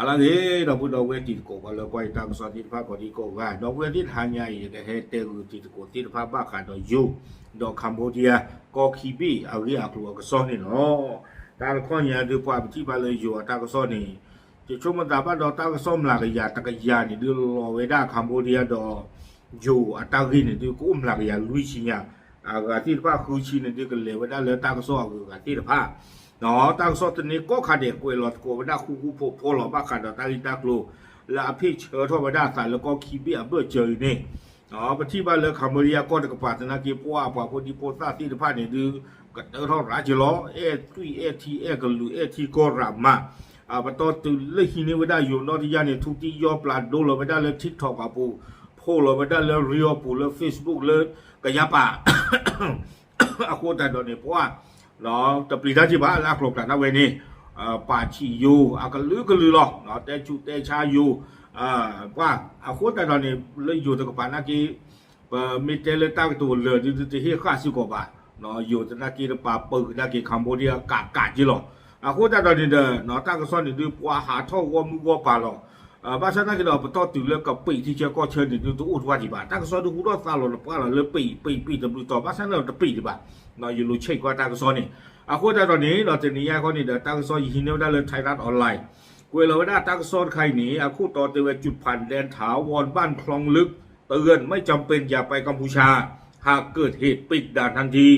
အဂ့ၤ ဒီပုၢ်ဒီဝဲၢ်တံၤသကိး ပှၤလၢကွၢ်ယတၢ်ကစီၣ်သ့ၣ်တဖၣ်ကိးဒံကိးဂၤ ဒီပုၢ်ဝဲၢ်သ့ၣ်တဟါညါအံၤ ယကဟဲတဲဂုာ်တံၤသကိးသ့ၣ်တဖၣ်ဘၣ်ဃးဒီးယိၤ ဒီး Cambodia ကီၢ်ခံဘ့ၣ်အဂ့ၢ်အကျိၤအကစီၣ်န့ၣ်လီၤ. တၢ်တခီညါဒုးပှၤပထံၣ်ဘၣ်လၢယိၤအတၢ်ကစီၣ်န့ၣ် ယဆိကမိၣ်သးဘၣ်ဒီးတၢ်ကစီၣ်မျးကယၤတကယၤန့ၣ်ဒုးလီၤဝဲဒၣ် Cambodia ဒီး ယိၤအတၢ်ဂ့ၢ်န့ၣ်ဒုးကအိၣ်မျးကယၤလွံၢ်ဆံညါ, အဂၤသ့ၣ်တဖၣ်ဃုဆံန့ၣ်ဒုးကလဲၤဝဲဒၣ်လၢတၢ်ကစီၣ်အဂုၤအဂၤသ့ၣ်တဖၣ် တၢ်ကစီၣ်တန့ၢ်ကီၢ်ခါဒဲး ကွဲးလီၤသကိးဝဲဒၣ်ဃူဃူဖိးဖိးလီၤ ဘၣ်ဃးဒီးတၢ်ဂ့ၢ်တၢ်ကျိၤ လၢအဖ့ၣ်ဆၢထီၣ်ဝဲဒၣ်အသးလၢကီၢ်ခံဘ့ၣ်အဘၢၣ်စၢၤအံၤန့ၣ်, ပထံၣ်ဘၣ်လၢ Cambodia ကီၢ်တကပၤသနာ်က့ ပှၤအပှၤဖိဒံဖိသၣ်သ့ၣ်တဖၣ်န့ၣ်ဒုး ကတၢထီၣ်ရၤက့ၤလီၤ အဲၣ်သွံၣ်အဲၣ်ထံအဲၣ်ကလုာ်အဲၣ်ထံကီၢ်ရးမး, ပတီၢ်တုၤလၢဟံးန့ၢ်ဝဲဒၣ်ယိၤနီၢ်တယၢ်န့ၣ် ထူတံယီပျးဒိလီၤဝဲဒၣ်လၢ TikTok အပူၤ, ဖီၣ်လီၤဝဲဒၣ်လၢ reel အပူၤလၢ Facebook လၢကယါပာ် အဃိသတးဒီးန့ၣ် ပှၤ တပျံၤတၢ်က့ၤဘၣ်လၢအကျိၤကျဲဒၣ်ဝဲန့ၣ်, ပာ်ဆံးယိၤအကလုာ်ကလုာ်လီၤ, တဲဆူးတဲဆါယိၤ, ပှၤ အဃိသတးဒီးန့ၣ် လၢယိၤတကပၤသနာ်က့ ပမ့ၢ်တဲလၢတၢ်ကတိၤလၢာ်ဒုးတဟ့ၣ်ဃာ်စ့ၢ်ကီးဘၣ်, ယိၤသနာ်က့တပာ်ပၢၤကဒါက့ၤ Cambodia ကးကးက့ၤလီၤ. အဃိသတးဒီးန့ၣ်ဒီး တၢ်ကစီၣ်န့ၣ်ဒုးပှၤဟးထီၣ်ဂီၢ်မုၢ်ဂီၢ်ပၤလီၤ. ဘၣ်ဆၣ်သနာ်က့ဒီး ပတီၢ်တုၤလၢကပံာ်ထံဆၢကီၢ်ဆၢန့ၣ်ဒုးတအိၣ်တဝၢ်ဒံးဘၣ်, တၢ်ကစီၣ်ဒုးဟူထီၣ်သါလီၤတပှၢ်လီၤလၢပံာ်ပံာ်ပံာ်တဘျုးတီၤ ဘၣ်ဆၣ်သနာ်က့ဒီးတပံာ်ဒံးဘၣ်, ယလိၤဆဲးကွၢ်တၢ်ကစီၣ်န့ၣ်, အဃိသတးဒီးန့ၣ်ဒီး တနံၤညါခီန့ၣ်ဒီး တၢ်ကစီၣ်ယဟံးန့ၢ်ဝဲဒၣ်လၢ Thai Rat Online ကွဲးလီၤဝဲဒၣ်တၢ်ကစီၣ်တခါအံၤန့ၣ် အခိၣ်တီတဲဝဲ จุดผ่านแดนถาวรบ้านคลองลึก เตือนไม่จำเป็นอย่าไปกัมพูชา หากเกิดเหตุปิดด่านทันที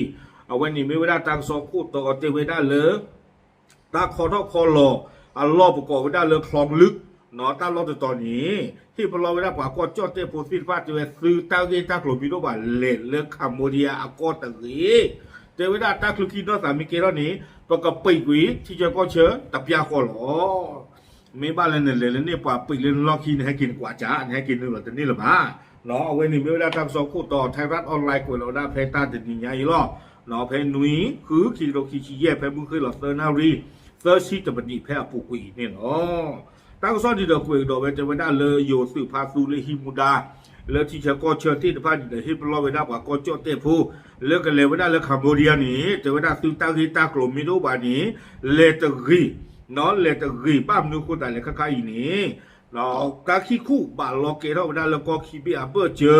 အဝဲန့ၣ်မ့ၢ်ဝဲဒၣ်တၢ်ကစီၣ်ခိၣ်တီတဲဝဲဒၣ်လၢ တၢ်ခီထီၣ်ခီလီၤအလီၢ်ပကိးဝဲဒၣ်လၢ คลองลึก နီၢ် တၢ်လီၢ်တတီၤန့ၣ် ဟ့ၣ်ပလီၢ်ဝဲဒၣ်ပှၤကီၢ်ကၠီၣ်တဲၣ်ဖိသ့ၣ်တဖၣ်တဲဝဲ သုတၢ်ဂ့ၢ်တၢ်ကျိၤမ့ၢ်တအိၣ်ဘၣ် လဲၤလၢ Cambodia အကီၢ်တဂ့ၤ, တဲဝဲဒၣ်တၢ်ချုးခံနီၢ်သးမ့ၢ်ကဲထီၣ်န့ၣ် ပကပံာ်ကွံာ်ထံဆၢကီၢ်ဆၢတပျၢ်ဃီလီၤ. မ့ၢ်ဘၣ်လၢနလဲၤလၢန့ၣ် ပှၤပံာ်လၢနလီၢ်ခံ နဟဲက့ၤနကွၢ်ကၠး နဟဲက့ၤနုာ်လီၤတန့ၢ်လၢၤဘၣ်. အဝဲန့ၣ်မ့ၢ်ဝဲဒၣ်တၢ်ကစီၣ်ခိၣ်တီ Thai Rat Online ကွဲးလီၤဝဲဒၣ်ဖဲတၢ်တနံၤညါအံၤလီၤ. ဖဲနွံ ဃု ခံကထိခံဆံယဲၢ် ဖဲမုၢ်ဃ့ၢ်လီၤသၢနၣ်ရံၣ် သၢဆံတမံးနံး ဖဲအပူၤကွံာ်အံၤန့ၣ်လီၤ. တၢ်ကစီၣ်ဒုးဒီးကွဲးကဒီးဝဲတဲဝဲဒၣ်လၢယိၤသုးဖါသူလၢဟံးမူဒါ လၢထံဆၢကီၢ်ဆၢသ့ၣ်တဖၣ်န့ၣ်ဒီး ဟ့ၣ်ပလီၢ်ဝဲဒၣ်ပှၤကီၢ်ကၠီၣ်တဲၣ်ဖိ လၢကလဲၤဝဲဒၣ်လၢ Cambodia န့ၣ် တဲဝဲဒၣ်သုတၢ်ဂ့ၢ်တၢ်ကျိၤမ့ၢ်တအိၣ်ဘၣ်န့ၣ် လဲၤတဂ့ၤ, နီၢ် လဲၤတဂ့ၤဘၣ်မနုၤအဃိသတးလဲၣ်ခဲခါအံၤန့ၣ် တၢ်ခံၣ်ခူၣ်ဘၣ်လီကဲထီၣ်ဝဲဒၣ်လၢကီၢ်ခံဘ့ၣ်အဘၢၣ်စၢ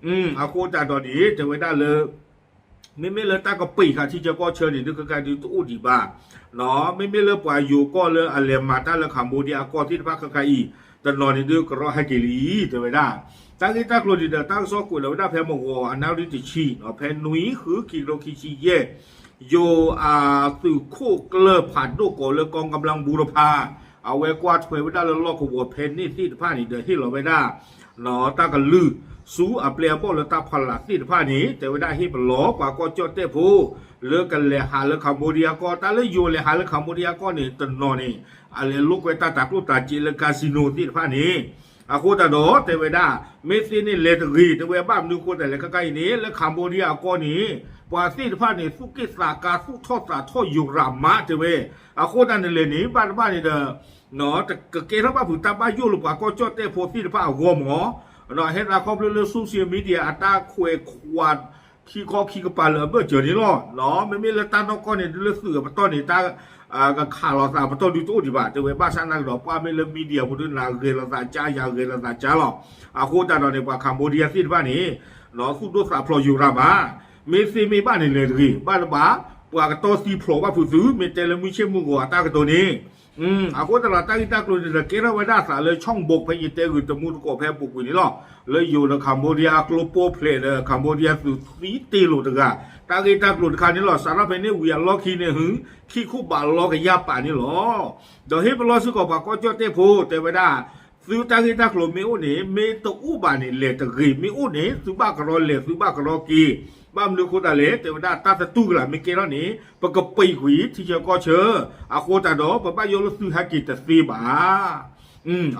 ၤ, အဃိသတးဒီးန့ၣ် တဲဝဲဒၣ်လၢ မ့မ့ၢ်လၢတၢ်ကပံာ်ဃာ်ထံဆၢကီၢ်ဆၢန့ၣ်ဒုးခဲခါဒုးတအိၣ်ဒံးဘၣ်, မ့မ့ၢ်လၢပှၤယိၤကီၢ်လၢအလဲၤမၤတၢ်လၢ Cambodia အကီၢ်သ့ၣ်တဖၣ်ခဲခါအံၤ တနီၤန့ၣ်ဒုးကရီဟဲက့ၤလံ တဲဝဲဒၣ်. တၢ်ဂ့ၢ်တၢ်ကျိၤန့ၣ်ဒီး တၢ်ကစီၣ်ကွဲးလီၤဝဲဒၣ်ဖဲမဂီၤအနၣ်ရံၣ်တဆံ ဖဲနွံ ဃု ခံကထိခံဆံယဲၢ် ယိၤအသုးခိၣ်ကျၢၢ်ဖးဒိၣ်ကိးလၢ กองกำลังบูรพา အဝဲကွၢ်ထွဲဝဲဒၣ်လၢလီၢ်ကဝီၤဖဲန့ၣ်သ့ၣ်တဖၣ်န့ၣ်ဒီးဟ့ၣ်လီၤဝဲဒၣ် တၢ်ကလုၢ် ဆူအပျဲၢ်အဘီၣ်လၢတၢ်ဖီလာ်သ့ၣ်တဖၣ်န့ၣ် တဲဝဲဒၣ်ဟ့ၣ်ပလီၢ်ပှၤကီၢ်ကၠီၣ်တဲၣ်ဖိ လၢကလဲၤဟးလၢ Cambodia ကီၢ် တၢ်လၢယိၤလဲၤဟးလၢ Cambodia ကီၢ်န့ၣ် တနီၤန့ၣ် အလဲၤလိာ်ကွဲတၢ်တၤကျိၣ်တၤစ့လၢ casino သ့ၣ်တဖၣ်န့ၣ် အဃိသတးဒီးတဲဝဲဒၣ် မ့ၢ်သ့န့ၣ်လဲၤတဂ့ၤ တဲဝဲဘၣ်မနုၤအဃိသတးလဲၣ်ခဲခါအံၤန့ၣ် လၢ Cambodia အကီၢ်န့ၣ် ပှၤသ့ၣ်တဖၣ်န့ၣ် သူၣ်က့ၣ်သးကါသူၣ်ထီၣ်သးထီၣ်ယိၤရးမးတဲဝဲ အဃိသတးန့ၣ်လဲၣ်န့ၣ် ဘၣ်တဘၣ်န့ၣ်ဒီး ကကဲထီၣ်ဘၣ်ဖုးတၢ်ဘၣ်ယိၣ်လၢပှၤကီၢ်ကၠီၣ်တဲၣ်ဖိသ့ၣ်တဖၣ်အဂီၢ်မး, ဟဲသးခီဖျိလၢ social media အတၢ်ခွဲးခွး ခံခီခံကပၤလၢအဘၢၣ်စၢၤန့ၣ်လီၤ. မ့မ့ၢ်လၢတၢ်နီၢ်ကီၢ်န့ၣ် ဒုးလၢသုးအပတီၢ်န့ၣ် တၢ်ကခးလိာ်သးအပတီၢ်ဒုးတအိၣ်ဒံးဘၣ် တဲဝဲဘၣ်ဆၣ်သနာ်က့ဒီး ပှၤမ့ၢ်လၢ media ဖိဒုးနၤဂဲၤလိာ်သးကၠါ ယၤဂဲၤလိာ်သးကၠါလီၤ. အဃိသတးဒီးန့ၣ် ပှၤ Cambodia သ့ၣ်တဖၣ်န့ၣ် သူၣ်ဒိၣ်သးဖျိးယိၤရးမး, မ့ၢ်သ့မ့ၢ်ဘၣ်န့ၣ်လဲၤတဂ့ၤ ဘၣ်တဘၣ် ပှၤကတီၢ်သံဖျိးဘၣ်ဖုးသု မ့ၢ်တဲလၢမုၢ်ဆ့ၣ်မုၢ်ဂီၤအတၢ်ကတိၤန့ၣ် အဃိသတးဒီးတၢ်ဂ့ၢ်တၢ်ကျိၤန့ၣ်ဒီး ကဲထီၣ်ဝဲဒၣ်အသးလၢ ဆီၣ်ဘိး ဖဲယတဲဂုာ်တမူတကိးဖဲအပူၤကွံာ်န့ၣ်လီၤ. လၢယိၤဒီး Cambodia အကျိၤပိၢ်ဖျဲးဒီး Cambodia သုးသံတ့ၢ်လိာ်တဂၤ တၢ်ဂ့ၢ်တၢ်ကျိၤတခါန့ၣ်လီၤ. စးထီၣ်ဖဲန့ၣ်ဝံၤအလီၢ်ခံန့ၣ် ဟု ခံၣ်ခူၣ်ဘၣ်လီကယၢ်ပာ်န့ၣ်လီၤ. ဒီးဟ့ၣ်ပလီၢ်စ့ၢ်ကီးပှၤကီၢ်ကၠီၣ်တဲၣ်ဖိ တဲဝဲဒၣ် သုတၢ်ဂ့ၢ်တၢ်ကျိၤမ့ၢ်အိၣ်န့ၣ် မ့ၢ်တအိၣ်ဘၣ်န့ၣ် လဲၤတဂ့ၤ မ့ၢ်အိၣ်န့ၣ် သုဘၣ်ကရီလဲၤ သုဘၣ်ကရီက့ၤ ဘၣ်မနုၤအဃိသတးလဲၣ် တဲဝဲဒၣ်တၢ်သတူၢ်ကလာ်မ့ၢ်ကဲထီၣ်န့ၣ် ပကပံာ်ကွံာ်ထံဆၢကီၢ်ဆၢ အဃိသတးဒီး ပဘၣ်ယိၣ်လၢသုဟဲက့ၤတသ့ဘၣ်.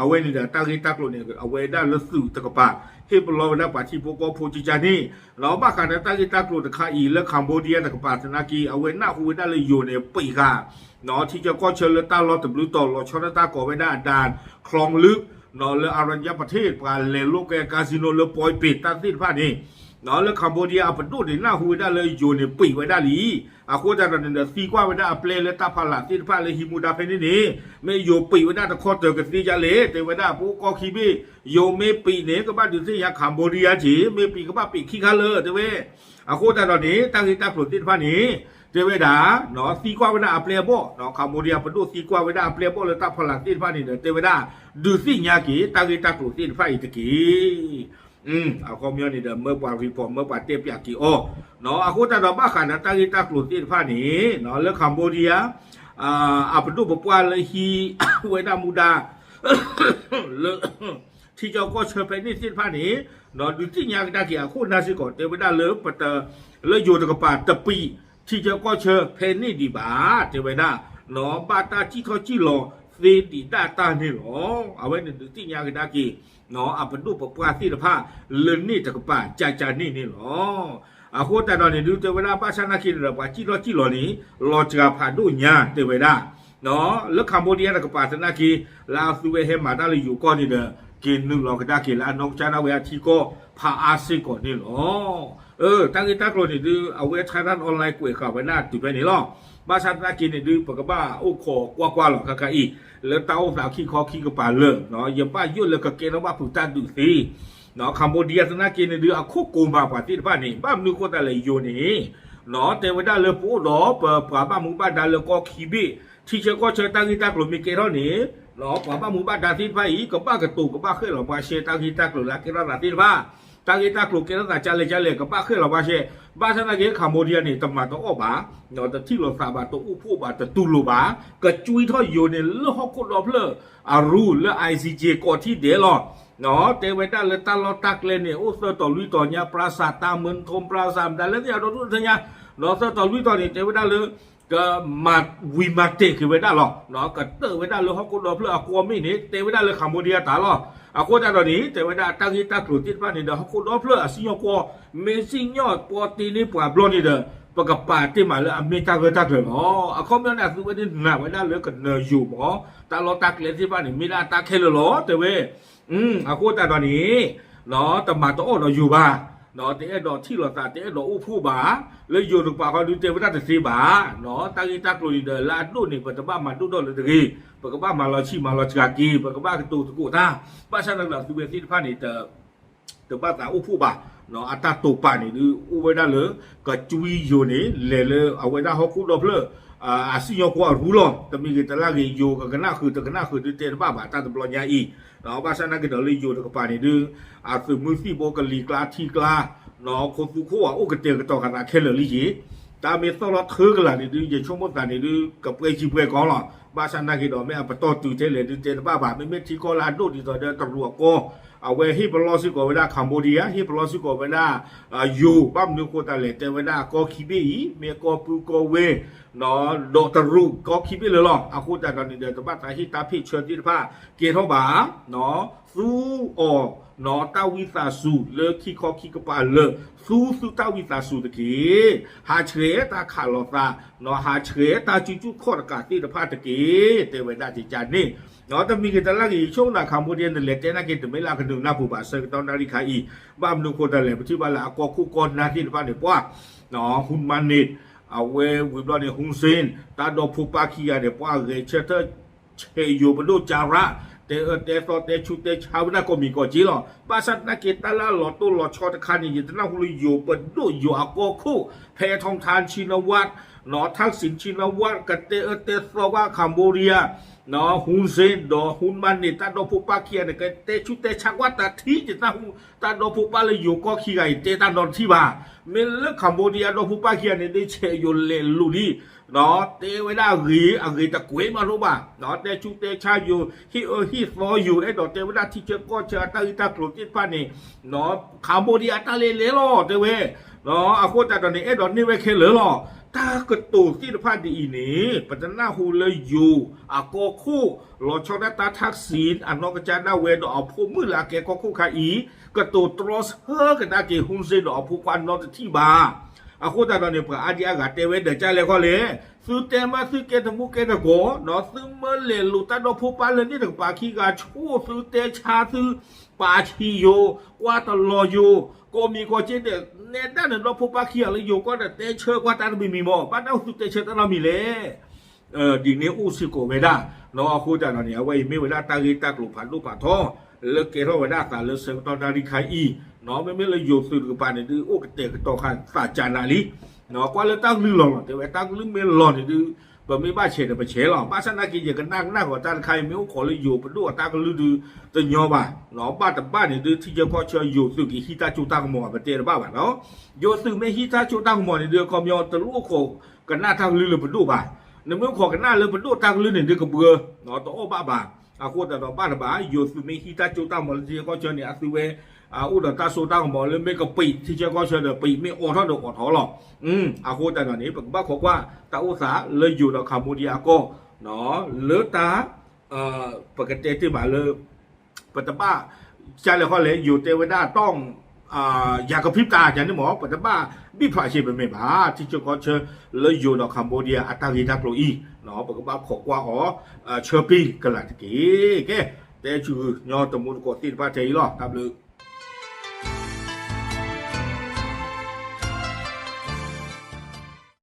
အဝဲန့ၣ်ဒီးတၢ်ဂ့ၢ်တၢ်ကျိၤန့ၣ် အဝဲဒၣ်လၢသုးတကပၤ ဟ့ၣ်ပလီၢ်ဝဲဒၣ်ပှၤထံဖိကီၢ်ဖိကကန့ၣ် လီၤဘၣ်ဃးဒီးတၢ်ဂ့ၢ်တၢ်ကျိၤတခါအံၤလၢ Cambodia တကပၤသနာ်က့ အဝဲနၢ်ဟူဝဲဒၣ်လၢယိၤန့ၣ် ပံာ်ဃာ် ထံဆၢကီၢ်ဆၢလၢတၢ်လီၢ်တဘျုးတီၤ လီၤဆီဒၣ်တၢ်ကိးဝဲဒၣ်အဒၣ် คลองลึก လၢ Aranyapathet ပှၤလဲၤလိာ်ကွဲ casino လၢ ပီပ့ၤတၢ်သ့ၣ်တဖၣ်န့ၣ် လၢ Cambodia အပဒိၣ်န့ၣ် နၢ်ဟူဝဲဒၣ်လၢယိၤန့ၣ်ပံာ်ဝဲဒၣ်လံ. အဃိသတးဒီးန့ၣ်ဒီး သံကွၢ်ဝဲဒၣ်အပျဲၢ်လၢတၢ်ဖီလာ်သ့ၣ်တဖၣ်လၢဟံးမူဒါဖဲန့ၣ်န့ၣ် မ့ၢ်ယိၤပံာ်ဝဲဒၣ်တခီတၢၢ်ကသ့ဒ်လဲၣ် တဲဝဲဒၣ် ပအိၣ်ကီၢ်ခံဘ့ၣ် ယိၤမ့ၢ်ပံာ်န့ၣ် ကဘၣ်ဒုးသ့ၣ်ညါ Cambodia က့ၤ မ့ၢ်ပံာ်ကဘၣ်ပံာ်ခံခါလၢာ် တဲဝဲ. အဃိသတးဒီးန့ၣ် တၢ်ဂ့ၢ်တၢ်ကျိၤသ့ၣ်တဖၣ်န့ၣ် တဲဝဲဒၣ် သံကွၢ်ဝဲဒၣ်အပျဲၢ်အဘီၣ် Cambodia ပဒိၣ်သံကွၢ်ဝဲဒၣ်အပျဲၢ်အဘီၣ်လၢတၢ်ဖီလာ်သ့ၣ်တဖၣ်န့ၣ်ဒီး တဲဝဲဒၣ် ဒုးသ့ၣ်ညါက့ၤ တၢ်ဂ့ၢ်တၢ်ကျိၤသ့ၣ်တဖၣ်အံၤတက့ၢ်. အခီပညီန့ၣ်ဒီး မၢပှၤ report မၢပှၤတဲပၠးက့ၤအီၤ. အဃိသတးဒီးဘၣ်ဃးဒီးတၢ်ဂ့ၢ်တၢ်ကျိၤသ့ၣ်တဖၣ်န့ၣ် လၢ Cambodia အပဒိၣ်ပပှၢ်လၢဟံးဝဲဒၣ်မူဒါ လၢ ထံဆၢကီၢ်ဆၢဖဲန့ၣ်သ့ၣ်တဖၣ်န့ၣ် ဒုးသ့ၣ်ညါကဒါက့ၤအခိၣ်နၢ်စ့ၢ်ကီး တဲဝဲဒၣ်လၢပတ လၢယိၤတကပၤတပံာ် ထံဆၢကီၢ်ဆၢဖဲန့ၣ်ဒံးဘၣ် တဲဝဲဒၣ် ဘၣ်တၢ်စံၣ်ထီၣ်စံၣ်လီၤသ့ဒံးဒၣ်တၢ်န့ၣ်လီၤ. အဝဲန့ၣ်ဒုးသ့ၣ်ညါကဒါက့ၤ အပဒိၣ်ပပှၢ်သ့ၣ်တဖၣ် လၢန့ၣ်တကပၤကၢ်ကၢ်န့ၣ်န့ၣ်လီၤ. အဃိသတးဒီးန့ၣ်ဒုး တဲဝဲဒၣ်ဘၣ်ဆၣ်သနာ်က့န့ၣ်ဒီး ပှၤစံၣ်ထီၣ်စံၣ်လီၤန့ၣ် လီၤစှၤဖးဒိၣ်ညါ တဲဝဲဒၣ် လၢ Cambodia တကပၤသနာ်က့ လၢအသုဝဲဟဲမၤတၢ်လၢယိၤကီၢ်န့ၣ်ဒီး က့ၤနုာ်လီၤကဒါက့ၤလၢအနီၢ်ကစၢ်ဒၣ်ဝဲအထံကီၢ်ဖးအါစ့ၢ်ကီးန့ၣ်လီၤ. တၢ်ဂ့ၢ်တၢ်ကျိၤန့ၣ်ဒုး အဝဲ Thairath Online ကွဲးဃာ်ဝဲဒၣ်တုၤဖဲန့ၣ်လီၤ. ဘၣ်ဆၣ်သနာ်က့န့ၣ်ဒုး ပကဘၣ်အိၣ်ခိးကွၢ်ကွၢ်လီၤ ခဲခါအံၤ လၢတၢ်အိၣ်သးခံခီခံကပၤလၢာ် ယဘၣ်ယိၣ်လၢကကဲထီၣ်ဘၣ်ဖုးတၢ်ဒုးသ့ Cambodia သနာ်က့န့ၣ်ဒုး အခိၣ်ကိးမးပှၤသ့ၣ်တဖၣ်န့ၣ် ဘၣ်မနုၤအဃိသတးလဲၣ် ယိၤန့ၣ် တဲဝဲဒၣ်လၢပအိၣ်ဒီးပပှၤဘၣ်မူဘၣ်ဒါလၢကီၢ်ခံဘ့ၣ် ထံဆၢကီၢ်ဆၢတၢ်ဂ့ၢ်တၢ်ကျိၤမ့ၢ်ကဲထီၣ်န့ၣ် ပှၤဘၣ်မူဘၣ်ဒါသ့ၣ်တဖၣ်အံၤ ကဘၣ်ကတိၤကဘၣ်ဃဲၣ်လီၤဘှါရှဲ တၢ်ဂ့ၢ်တၢ်ကျိၤလၢအကဲထီၣ်သးသ့ၣ်တဖၣ် တၢ်ဂ့ၢ်တၢ်ကျိၤကဲထီၣ်သးကလဲၣ်ကလဲၣ် ကဘၣ်ဃဲၣ်လီၤဘှါရှဲ. ဘၣ်ဆၣ်သနာ်က့ Cambodia န့ၣ် တမၤတအီၣ်ဘၣ် တထံၣ်လိာ်သးဘၣ် တအိၣ်ဖှိၣ်ဘၣ် တတူၢ်လိာ်ဘၣ် ကကွံထီၣ်ယိၤန့ၣ်လၢဟီၣ်ခိၣ်ဒီဖျၢၣ်အရူလၢ I C J ကိးထံၣ်ဒဲးလီၤ. တဲဝဲဒၣ်လၢတၢ်လီၢ်တၢ်ကျဲန့ၣ် အိၣ်သၢတီၤလွံၢ်တီၤညါ ပြၤစၢးတၢ်မုၢ်ထူၣ် ပြၤစၢးမတၤလဲၣ်သ့ၣ်အဒိဒိၣ်ထၢညါ သၢတီၤလွံၢ်တီၤန့ၣ် တဲဝဲဒၣ်လၢ ကမၤဝံၤမၤတဲာ်က့ၤဝဲဒၣ်လီၤ. ကတၢၢ်ဝဲဒၣ်လၢဟီၣ်ခိၣ်ဒီဖျၢၣ်အကွီၢ်မ့ၢ်န့ၣ် တဲဝဲဒၣ်လၢ Cambodia တၢ်လီၤ. အဃိသတးဒီးန့ၣ် တဲဝဲဒၣ်တၢ်ဂ့ၢ်တၢ်ကျိၤသ့ၣ်တဖၣ်န့ၣ်ဒီး ဟီၣ်ခိၣ်ဒီဖျၢၣ်အစံၣ်ညီၣ်ကွီၢ် မ့ၢ်စံၣ်ညီၣ်ကွီၢ်တ့ၢ်န့ၢ်ပှၤဘျီန့ၣ်ဒီး ပကပာ်တ့ၢ်မးလၢအမ့ၢ်တၢ်ဂၢၢ်တၢ်ကျၢၤလီၤ. အခီပညီန့ၣ် အသုဝဲဒၣ်နာ်ဝဲဒၣ်လၢကနၢၤယိၤမး တၢ်လီၢ်တၢ်ကျဲသ့ၣ်တဖၣ်န့ၣ် မ့ၢ်ဒၣ်တၢ်ခဲလၢာ်လီၤ တဲဝဲ အဃိသတးဒီးန့ၣ် တမၤတအီၣ်ဒီးယိၤဘၣ် တအဲၣ်ဒိးထံၣ်လိာ်သး တအဲၣ်ဒိးအိၣ်ဖှိၣ်ဘၣ် လၢယိၤတကပၤဃီဒုးတဲဝဲဒၣ်တသ့ဘၣ် တၢ်ဂ့ၢ်တၢ်ကျိၤန့ၣ်ဒီး လၢအဒိၣ်န့ၣ် ပတဘၣ်မၤဒိၣ်ထီၣ်လၢတဂ့ၤ ပကဘၣ်မၤလီၤဆံးမၤလီၤစှၤက့ၤ ပကဘၣ်ကတိၤသကိးတၢ် ဘၣ်ဆၣ်သနာ်က့ဒီး သုဝဲသ့ၣ်တဖၣ်န့ၣ် တဘၣ်သးအိၣ်ဖှိၣ်ဘၣ် အတၢ်တိာ်ပာ်န့ၣ်ဒုး အိၣ်ဝဲဒၣ်လၢ ကကွံယိၤန့ၣ် လဲၤလၢအဝဲဒၣ်ဟီၣ်ခိၣ်ဒီဖျၢၣ် အစံၣ်ညီၣ်ကွီၢ်အရူလီၤ. တမံၤဂ့ၤတလၢ်ဂ့ၤ ယိၤကကနၣ်ဃုာ်တကနၣ်ဃုာ်ဒုးတဲတဘၣ်ဘၣ် တၢ်တဘျီညါအံၤ ဘၣ်ဆၣ်သနာ်က့ဒီးလၢယိၤတကပၤန့ၣ်ဒုး အသုးမုၢ်သံၣ်ဘိကလံၤကျါထံကျါ ခိၣ်သူခိၣ်ဝါအိၣ်ကတဲာ်ကတီၤဃာ်သးခဲလၢာ်လံက့ၤ တၢ်မ့ၢ်သီၣ်လီၤထၢကလာ်န့ၣ်ဒုး ယဆိကမိၣ်သးန့ၣ်ဒုး ကပှဲၤစံးပှဲၤကီလီၤ. ဘၣ်ဆၣ်သနာ်က့ဒီး မ့ၢ်အပတီၢ်တုၤထဲလဲၣ်ဒုး တဲတဘၣ်ဘၣ်. မ့မ့ၢ်ထံကီၢ်လၢအဒိၣ်ဒ်သိးဒီးတရူးအကီၢ် အဝဲဟ့ၣ်ပလီၢ်စ့ၢ်ကီးဝဲဒၣ် Cambodia ဟ့ၣ်ပလီၢ်စ့ၢ်ကီးဝဲဒၣ် ယိၤ ဘၣ်မနုၤအဃိသတးလဲၣ် တဲဝဲဒၣ်ကီၢ်ခံဘ့ၣ်အံၤ မ့ၢ်ကီၢ်ပုၢ်ကီၢ်ဝဲၢ် ဒီးတရူးကီၢ်ခံဘ့ၣ်လၢာ်လီၤ. အဃိသတးဒီးန့ၣ်ဒီး တဘၣ်သးဟ့ၣ်တၢ်ဖ့ၣ်ဆၢသ့ၣ်တဖၣ်ကဲထီၣ်ဘၣ် သူအီၤ တၢ်ဝံသးစူၤလၢခံခီခံကပၤလၢာ် သူသုတၢ်ဝံသးစူၤတက့ၢ်. ဟးဆှဲးတၢ်ခးလိာ်သး ဟးဆှဲးတၢ်စုဆူၣ်ခီၣ်တကးသ့ၣ်တဖၣ်တက့ၢ် တဲဝဲဒၣ်ကကန့ၣ် တမံၤဂ့ၤတလၢ်ဂ့ၤ ယဆိကမိၣ်သး Cambodia နလဲၤတဲနာ်က့ တမ့ၢ်လၢအကနုာ်နၢ်ပူၤဘၣ် ဆၢကတီၢ်နၣ်ရံၣ်ခါအံၤ ဘၣ်မနုၤအဃိသတးလဲၣ် ပထံၣ်ဘၣ်လၢအကီၢ်ခိၣ်ကီၢ်နၢ်သ့ၣ်တဖၣ်န့ၣ် ပှၤ Hun Manet အဝဲဝံၤဘျီန့ၣ် Hun Sen တၢ်ဒီဖိပၢ်ခံဂၤန့ၣ် ပှၤဂဲၤဆၢထၢၣ် ဆဲးယိၤပဒိၣ်ကၠါရၣ် တဲအၢတဲသီတဲဆူးတဲဆါဝဲဒၣ်ကိးမံၤကိးက့လီၤ. ဘၣ်ဆၣ်သနာ်က့ တၢ်လၢအလီၤတိၢ်လီၤဆီတခါန့ၣ် ယတနၢ်ဟူလၢယိၤပဒိၣ်ယိၤအကီၢ်ခိၣ် ဖဲထီထါဆံနဝး ထၢၣ်စံၣ်ဆံနဝး ကတဲအၢတဲသီဘၣ် Cambodia Hun Sen ဒီး Hun Manet တၢ်ဒီဖိပၢ်ခံဂၤန့ၣ် ကတဲဆူးတဲဆါကွၢ်တၢ်ထံ ယတနၢ်ဟူ တၢ်ဒီဖိပၢ်လၢယိၤကီၢ်ခံဂၤအံၤ တဲတၢ်နီတထံၣ်ဘၣ်. မ့ၢ်လၢ Cambodia ဒီဖိပၢ်ခံဂၤန့ၣ် ဒ်ဆဲးယိၤလဲၤလိာ်လံ တဲဝဲဒၣ်အဂ့ၤ အဂ့ၤတကွဲးမးလိဘၣ် တဲဆူးတဲဆါယိၤ ဟ့ၣ်အၢဟ့ၣ်သီယိၤ အဲၣ်ဒိးတဲဝဲဒၣ်ထံဆၢကီၢ်ဆၢအတၢ်ဂ့ၢ်တၢ်ကျိၤသ့ၣ်တဖၣ်န့ၣ် Cambodia အတၢ်လဲၤလဲၤလီၤ တဲဝဲ အဃိသတးဒီးန့ၣ် အဲၣ်ဒိးန့ၢ်ဝဲခဲလၢာ်လီၤ. တၢ်ကတိၤသ့ၣ်တဖၣ်ဒ်အံၤန့ၣ် ပတနၢ်ဟူလၢယိၤအကီၢ်ခိၣ် လီၤဆီဒၣ်တၢ် Thaksin အနီၢ်ကစၢ်ဒၣ်ဝဲဒီးအဖိမုၣ်လၢအကဲကီၢ်ခိၣ်ခါအံၤ ကတိၤတြီဆၢကဒါက့ၤ Hun Sen ဒီးအဖိခွါနီတထံၣ်ဘၣ် အဃိသတးဒီးန့ၣ် ပှၤအါဒံအါဂၤတဲဝဲဒီး ကၢ်လဲၣ်ခီလဲၣ်, သုတဲမ့ၢ်သုကဲတမူကဲတကိး, သုမ့ၢ်လဲၤလိာ်တၢ်ဒီဖိပၢ်လၢန့ၣ်တကပၤခံဂၤဆိ သုတဲဆါသု ပာ်ဆံးယိာ်, ကွၢ်တလီၤယိာ်, ကိးမံၤကိးက့ဒီး နဲဒၣ်န့ၣ်ဒီဖိပၢ်ခံဂၤလၢယိၤကီၢ်ဒီး တဲဆၢကွၢ်တၢ်တမံၤမံၤမး, ဘၣ်တၢ်သုတဲဆၢတၢ်နီတမံၤလဲၣ်. ဒ်န့ၣ်အိၣ်စ့ၢ်ကီးဝဲဒၣ်, အဃိသတးဒီးန့ၣ် အဝဲအံၤမ့ၢ်ဝဲဒၣ်တၢ်ဂ့ၢ်တၢ်ကျိၤဖးဒိၣ်ဖးထီ လၢကဲထီၣ်ဝဲဒၣ်အသးလၢဆၢကတီၢ်တၢ်ရံၣ်ခါအံၤ, မ့မ့ၢ်လၢယိၤသုးတကပၤန့ၣ်ဒုး အိၣ်ကတဲာ်ကတီၤဃာ်သးကၢနၤလံ. ကွၢ်လၢတၢ်ကလုၢ်လီၤလီၤ တဲဝဲတၢ်ကလုၢ်မ့ၢ်လီၤန့ၣ်ဒုး ပမ့ၢ်ဘၣ်ဆဲးဒီးပဆဲးလီၤ. ဘၣ်ဆၣ်နာ်က့ ယကနၣ်ကနၣ်ဃီၤတၢ်တခါအံၤ မ့ၢ်အိၣ်ခိးလၢယိၤပဒိၣ်အတၢ်ကလုၢ်ဒုး တညီဘၣ်, ဘၣ်တဘၣ်န့ၣ်ဒုး ထံဆၢကီၢ်ဆၢယိၤသုးကဟံးတၢ်စိတၢ်ကမီၤ ပတဲတဘၣ်ဘၣ်နီၤ. ယိၤသုးမ့ၢ်ဟံးတၢ်စိတၢ်ကမီၤန့ၣ်ဒုး အခီပညီ တလိၣ်ခိးကနၣ်တၢ်ကလုၢ်လၢပဒိၣ်ဘၣ်. နမ့ၢ်ခိးကနၣ်လၢပဒိၣ်တၢ်ကလုၢ်န့ၣ်ဒုး ကဘှၢ တအီၣ်ဘၣ်ဘၣ်. အဃိသတးဒီးဘၣ်တဘၣ် ယိၤသုးမ့ၢ်ဟံးတၢ်စိတၢ်ကမီၤလၢထံဆၢကီၢ်ဆၢန့ၣ် အသုဝဲ အိၣ်ဒီးတၢ်စိတၢ်ကမီၤလၢမ့ၢ်ကပံးထံဆၢကီၢ်ဆၢဒီး ပံးမ့ၢ်အိးထီၣ်ဒီးအိးထီၣ်လီၤ. အဃိသတးဒီးန့ၣ် ပကဘၣ်ခိးကွၢ်တၢ်အိၣ်သးလၢယိၤဒီး Cambodia အကီၢ် လၢတၢ် ပကတဲတ့ၢ်မးလၢ ပတဘၣ် ကၢ်လဲၣ်ခီလဲၣ် ယိၤတဲဝဲဒၣ်တီၢ် ယၤကဖံးတၢ်ယၤန့ၣ်မး ပတဘၣ်ဘံၣ်ဖျးဆံးပမဲာ်ဘၣ် ထံဆၢကီၢ်ဆၢလၢယိၤဒီး Cambodia အတၢ်ဂ့ၢ်တၢ်ကျိၤအံၤ, ပကဘၣ်ခိးကွၢ်အီၤ ဆၢပ့ၤကလၤတက့ၢ်. ကဲ တဲဆူညီတမူတကိးသ့ၣ်တဖၣ်ထဲအံၤလီၤ. တၢ်ဘျုး